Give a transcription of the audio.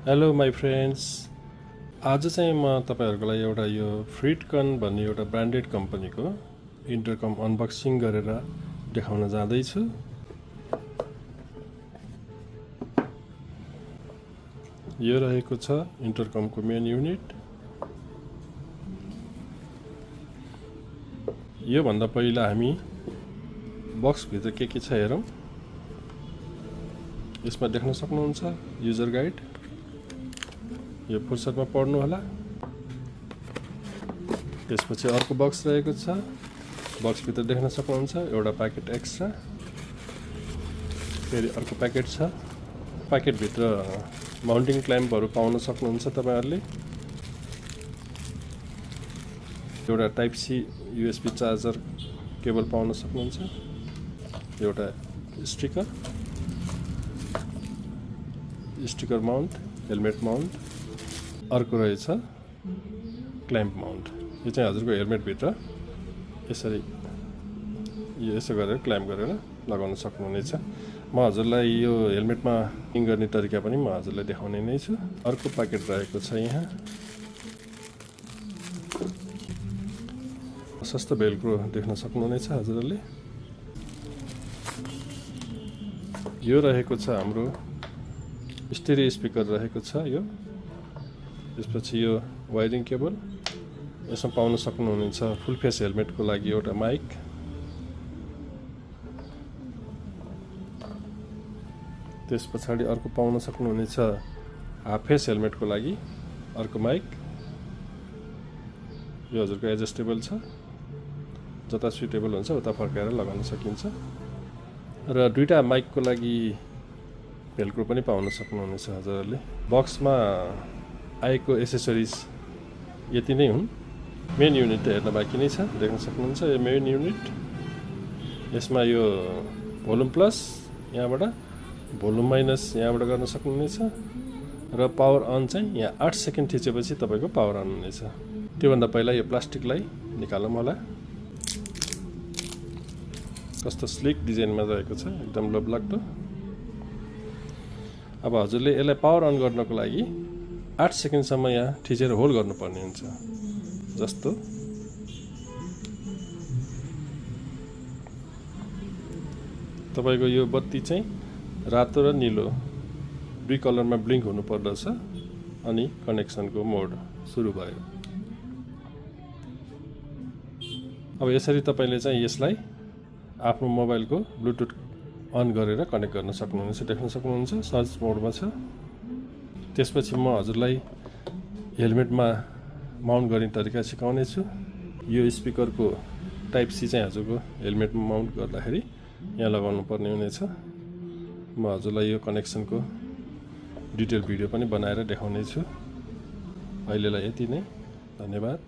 Hello my friends, आज चाहिँ म तपाईहरुको लागि एउटा यो फ्रिटकन भन्ने एउटा ब्रान्डेड कम्पनीको इन्टरकम अनबक्सिङ गरेर देखाउन जाँदैछु। यो रहेको छ इन्टरकमको मेन युनिट। यो भन्दा पहिला हामी बक्स भित्र के छ हेरौं। यसमा देख्न सक्नुहुन्छ युजर गाइड। यो फुर्सदमा पढ्नु होला। त्यसपछि अर्को बक्स रहेको छ। बक्स भित्र देख्न सक्नुहुन्छ एउटा प्याकेट एक्स्ट्रा। फेरि अर्को प्याकेट छ। प्याकेट भित्र माउन्टिङ क्ल्याम्पहरु पाउन सक्नुहुन्छ तपाईहरुले। एउटा type C USB charger cable पाउन सक्नुहुन्छ। एउटा स्टिकर माउन्ट, हेलमेट माउन्ट। अर्को रहेछ क्ल्याम्प माउन्ट। यो चाहिँ हजुरको हेलमेट भित्र यसो गरेर क्ल्याम्प गरेर लगाउन सक्नुहुनेछ। म हजुरलाई यो हेलमेटमा फिटिङ गर्ने तरिका पनि म हजुरलाई देखाउने नै छु। अर्को प्याकेट रहेको छ यहाँ। सस्तो भेल्क्रो देख्न सक्नुहुनेछ हजुरले। यो रहेको छ हाम्रो स्टेरियो स्पिकर रहेको छ यो। त्यसपछि यो वायरिङ केबल। यसमा पाउन सक्नुहुनेछ फुल फेस हेलमेटको लागि एउटा माइक। त्यसपछि अर्को पाउन सक्नुहुनेछ हाफ फेस हेलमेटको लागि अर्को माइक। यो हजुरको एडजस्टेबल छ। जता सुटेबल हुन्छ उता फर्काएर लगाउन सकिन्छ। र दुईटा माइकको लागि भेल्क्रो पनि पाउन सक्नुहुनेछ हजुरले। बक्समा आएको एसेसरिज यति नै हुन्। मेन युनिट हेर्न बाँकी नै छ। देख्न सक्नुहुन्छ यो मेन युनिट। यसमा यो भोल्युम प्लस यहाँबाट, भोल्युम माइनस यहाँबाट गर्न सक्नुहुनेछ। र पावर अन चाहिँ यहाँ 8 सेकेन्ड थिचेपछि तपाईको पावर अन हुनेछ। त्योभन्दा पहिला यो प्लास्टिकलाई निकालौँ होला। कस्तो स्लिक डिजाइनमा रहेको छ, एकदम लोभलाग्दो। अब हजुरले यसलाई पावर अन गर्नको लागि 8 सेकेन्डसम्म यहाँ थिचेर होल्ड गर्नुपर्ने हुन्छ। जस्तो तपाईको यो बत्ती चाहिँ रातो र नीलो दुई कलरमा ब्लिङ्क हुनु पर्दछ। अनि कनेक्सनको मोड सुरु भयो। अब यसरी तपाईले चाहिँ यसलाई आफ्नो मोबाइलको ब्लुटुथ अन गरेर कनेक्ट गर्न सक्नुहुनेछ। देख्न सक्नुहुन्छ सर्च मोडमा छ। त्यसपछि म हजुरलाई हेलमेटमा माउन्ट गर्ने तरिका सिकाउने छु। यो स्पिकरको टाइप सी चाहिँ हजुरको हेलमेटमा माउन्ट गर्दाखेरि यहाँ लगाउनु पर्ने हुनेछ। म हजुरलाई यो कनेक्सनको डिटेल भिडियो पनि बनाएर देखाउने छु। अहिलेलाई यति नै। धन्यवाद।